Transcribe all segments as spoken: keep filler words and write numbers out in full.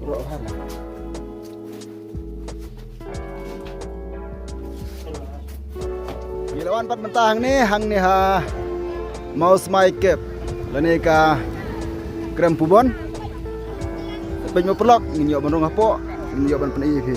Ngi la wan pat mynta hangne, hangne ha Mawsmai Cave lane ka Krem Pubon. Peit mo paralok, ngin ïoh ban rung hapoh, ngin ïoh ban pyni ïa phi.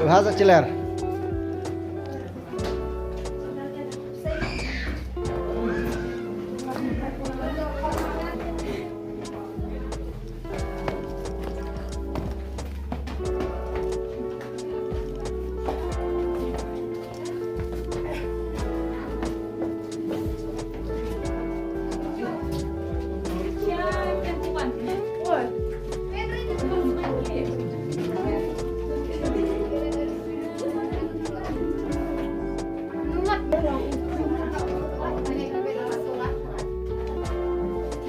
Bha sa chiler.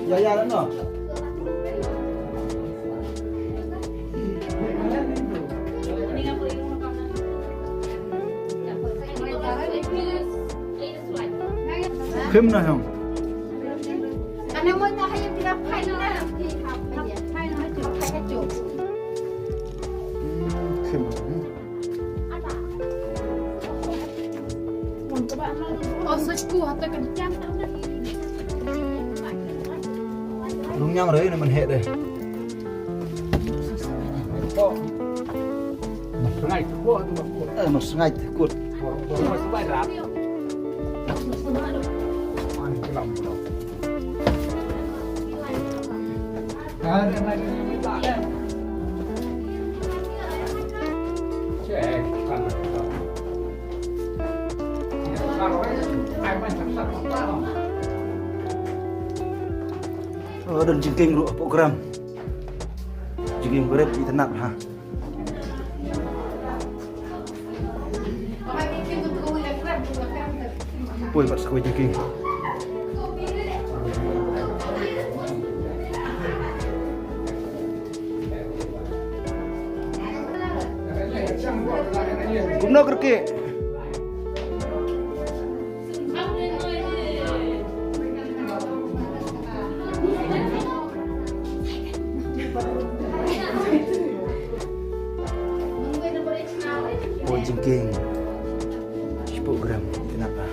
Ya, ya, no. Khim na hong. Khim. Nung nyang rei na man heh deh. Nung sngai kut. Eh, nung sngai kut. Oh, don jingkieng ruh program. Jingkieng beret itynnad ha. Poi bad sa kawei jingkieng. Kumno kyrkieh? Poi jingkieng. Shiphew gram, kenapa?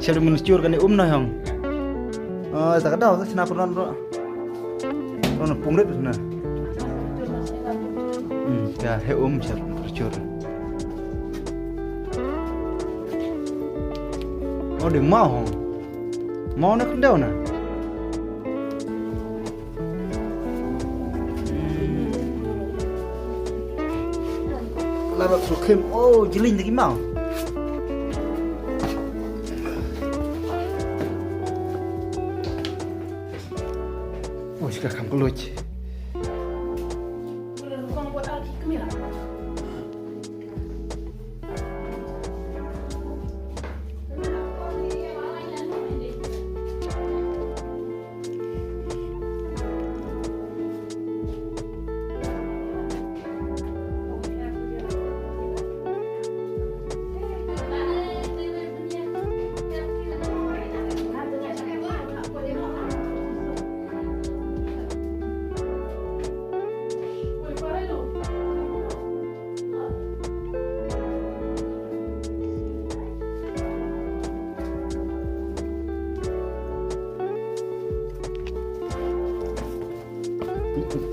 Shep mynta sure kane um na hong. Ah, ta ka daw ta shna pynron ro. Ron pung rit na. Hmm, ka he um shep sure. Oh, de mau hong. Mau na ka daw na. Labat sukhim. Oh, jling dagi mau. Oh, shika kam keluch.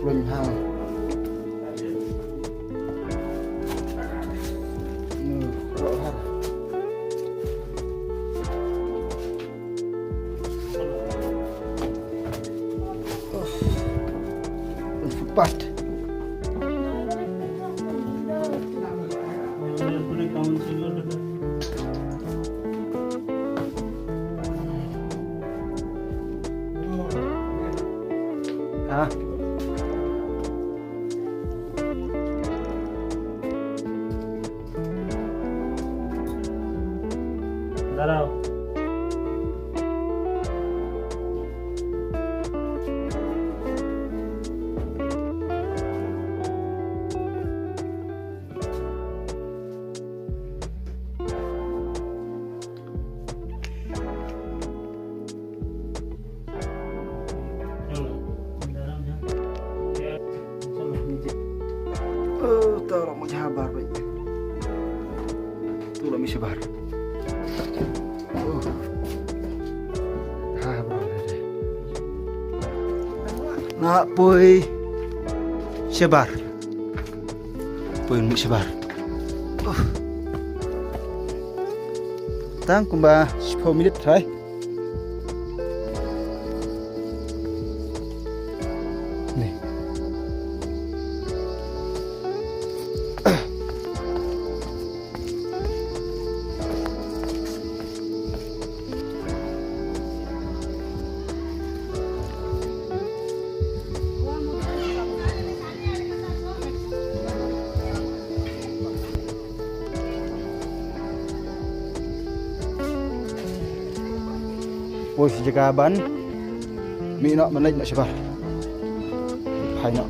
Hang. Pat. Ha. Darau. Oh, tara mo jabar bai. Tu la mi shabar. Oh. Ha, ha, ha, ha. Na poi shabar. Poi mi shabar. Oh. Tang kumba shiphew minit trai. Ni. Poi shi jaka ban mih noh ban leit noh shabar. Phai noh.